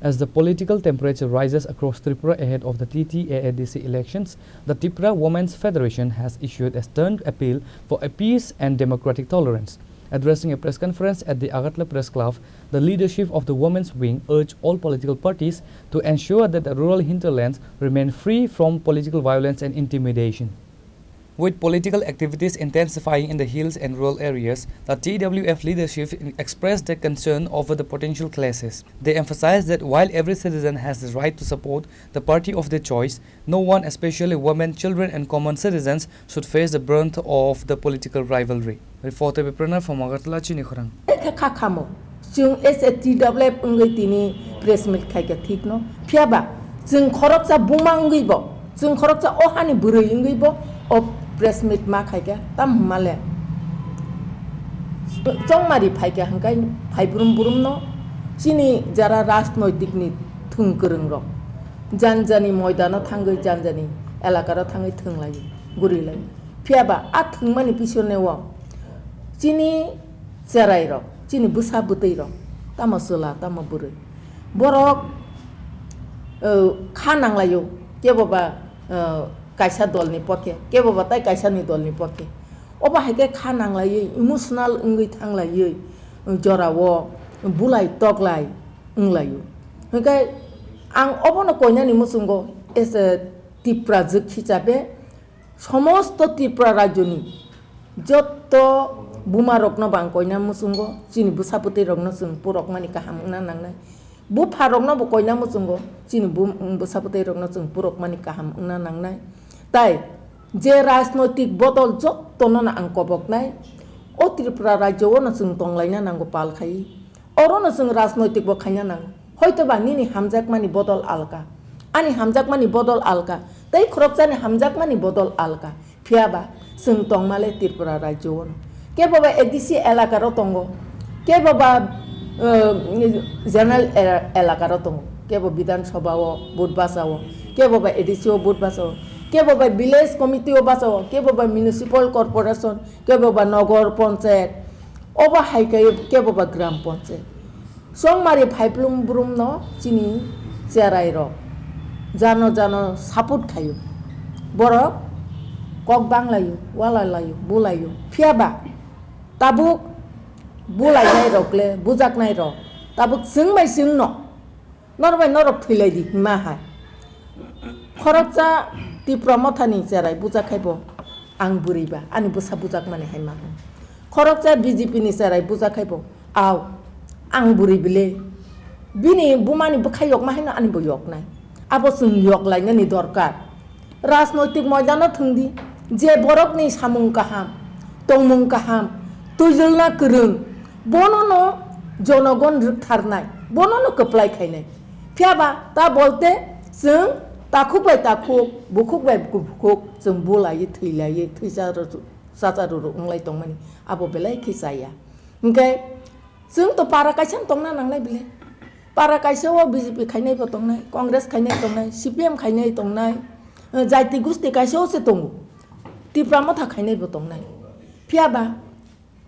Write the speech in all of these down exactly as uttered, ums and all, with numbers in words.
As the political temperature rises across Tripura ahead of the T T A A D C elections, the Tipra Women's Federation has issued a stern appeal for a peace and democratic tolerance. Addressing a press conference at the Agartala Press Club, the leadership of the women's wing urged all political parties to ensure that the rural hinterlands remain free from political violence and intimidation. With political activities intensifying in the hills and rural areas, the T W F leadership expressed their concern over the potential clashes. They emphasized that while every citizen has the right to support the party of their choice, no one, especially women, children, and common citizens, should face the brunt of the political rivalry. Reporter Biprana from Agartala, Chini Khorang. Khe kha khamo. Chwng S A T W F wngwi tini press meet khaikha thikno. Phiyaba chwng khoroksa buma wngwibo, chwng khoroksa o hani bwrwi wngwibo o press meet ma khaikha. Tam hwnmale chongmari phaikha hwnkhai phaibrum brumno chini jara rajnoitikni thwng kwrwngrok janjani moidano thangwi janjani elakaro thangwi thwnglaio, gurilaio. Phiyaba a thwngmani pisoneo chini cherairok, chini bwsa bwtwirok, tamo chwla, tamo bwrwi, borok, eh, kha nanglaio, keboba, eh, kaisa dolni pokhe, keboba tai kaisani dolni pokhe. Obo hai khe kha nanglaiwi, emotional wngwi thanglaiwi, jorao bulai toklai wnglaio. Hwnkhe ang obono koinani muchungo as a Tipra jwk hisabe, somosto Tripura rajyoni jotto bumarokno bo ang koina muchungo, chini bwsa bwtwirokno chwng purokmani kaham wngna nangnai. Bupharokno bo koina muchungo, chini bu-, bwsa bwtwirokno chwng purokmani kaham wngna nangnai. Tai je rajnoitik bodol jottono no ang koboknai, o Tripura rajyo-o no chwng tonglaina nango pal khai. Orono chwng rajnoitik bo khaina nango. Hoito ba nini hamjakmani bodol alka, ani hamjakmani bodol alka, tei khoroksani hamjakmani bodol alka. Phiyaba chwng tongmale Tripura rajyo-o no. Keboba A D C elakaro tongo, keboba, eh, general e-, elakaro tongo, kebo Bidhan Sabha-o vote basa-o, keboba A D C-o vote basa-o, keboba village committee-o basa-o, keboba municipal corporation, keboba nogor ponchayat, obo hai khe keboba gram ponchayat. Chongmari phaiplum brumno chini cherairok jano jano support khaio. Borok kok banglaio, walalaio, bulaio. Phiyaba tabuk bulainairok le bujaknairok tabuk chwng bai chwngno norok bai norok thwilaidi hima hai. Khoroksa Tipra Mothani cherai bujakhaibo ang bwrwiba, ani bwsa bujakmani hai ma hwn. Khoroksa B J P ni cherai bujakhaibo, aw, ang bwrwi bile. Bini bumani bwkha yokma haino ani bo yoknai. Abo chwng yoklainani dorkar. Rajnoitik moidano thwngdi, je borokni samung kaham, tongmung kaham, twijlna kwrwng, bonono jonogon rwktharnai, bonono kwplai khainai. Phiyaba ta bolte chwng takhuk bai takhuk, bukhuk bai bukhuk, chwng bulaiwi, thwilawi, thwicha ru-, chacha ruru wnglai tongmani, abo belai khe chaya. Hinkhe chwng to para kaisa tongna nangnai bile. Para kaisa o B J P khainai bo tongnai, Congress khainai tongnai, C P M khainai tongnai, eh, jaiti gusti kaisa o se tongo. Tipra Motha khainai bo tongnai. Phiyaba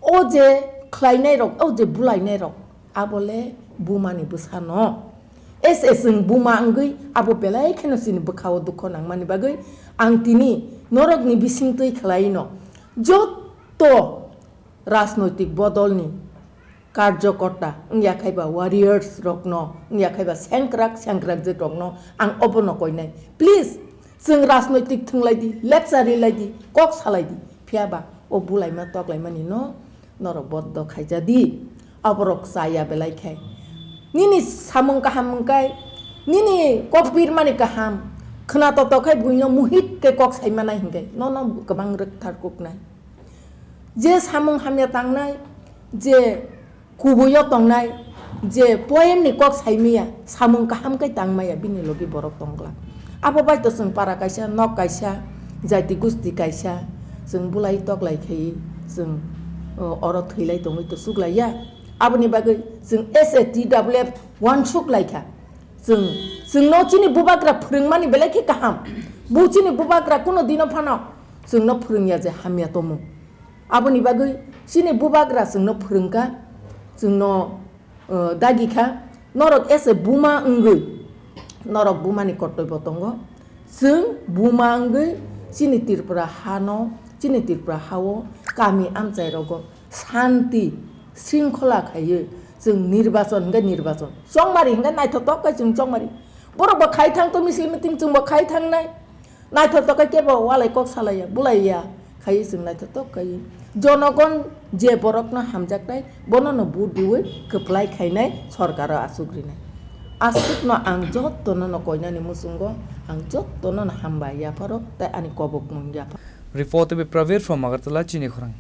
o je khlainairok, o je bulainairok, abole bumani bwsano. S S chwng buma wngwi abo belai kheno chini bwkhao dukho nangmani bagwi ang tini norokni bisingtwi khlaino. Jotto rajnoitik bodolni karjokorta wngya khai ba warriors rokno, wngya khai ba sengkrak sengkrak je rokno ang obono koinai. Please, chwng rajnoitik thwnglaidi, lecture rilaidi, kok salaidi. Phiyaba o bulaima toklaimani no norok boddo khaijadi. Aborok chaya belai khai. Nini samung kaham wngkai, nini kok birmani kaham, khwna toto khai buino muhit khe kok saimanai hinkhe nono kwbang rwktharkuknai. Je samung hamya tangnai, je kubuio tongnai, je poemni kok saimaya, samung kaham khe tangmaya, bini logi borok tongglak. Abo bai to chwng para kaisa, nok kaisa, jaiti gusti kaisa, chwng bulai toklai khai chwng, o, oro thwilai tongwi to chuklaiya. Aboni bagwi chwng S A T W F uansuk laikha. Chwng, chwngno chini bubagra phwrwngmani belai khe kaham. Bo chini bubagra kuno dino phano chwngno phwrwngya je hamya tongmung. Aboni bagwi chini bubagra chwngno phwrwngkha, chwngno, uh, dagikha, Norok ese buma wngwi, norok bumani kortoibo tongo. Chwng buma wngwi chini Tripura hano, chini Tripura hao kami amchai rogo santi, sringkhola khaiwi chwng nirbachon hwnkhe nirbachon, chongmari hwnkhe naithotok khe chwng chongmari. Borok bo khai thang to misil meeting, chwng bo khai thangnai. Naithotok khe kebo walai kok salaiya, bulaiya, khaiwi chwng naithotok khaiwi. Jonogon je borokno hamjaknai, bonono vote riwi kwplai khainai sorkaro aswk rinai. Aswkno ang jottono no koinani muchungo, ang jottono no hambai yapharo, tei ani kobokmung yapharo. Report by Pravir from Agartala, Chini Khorang.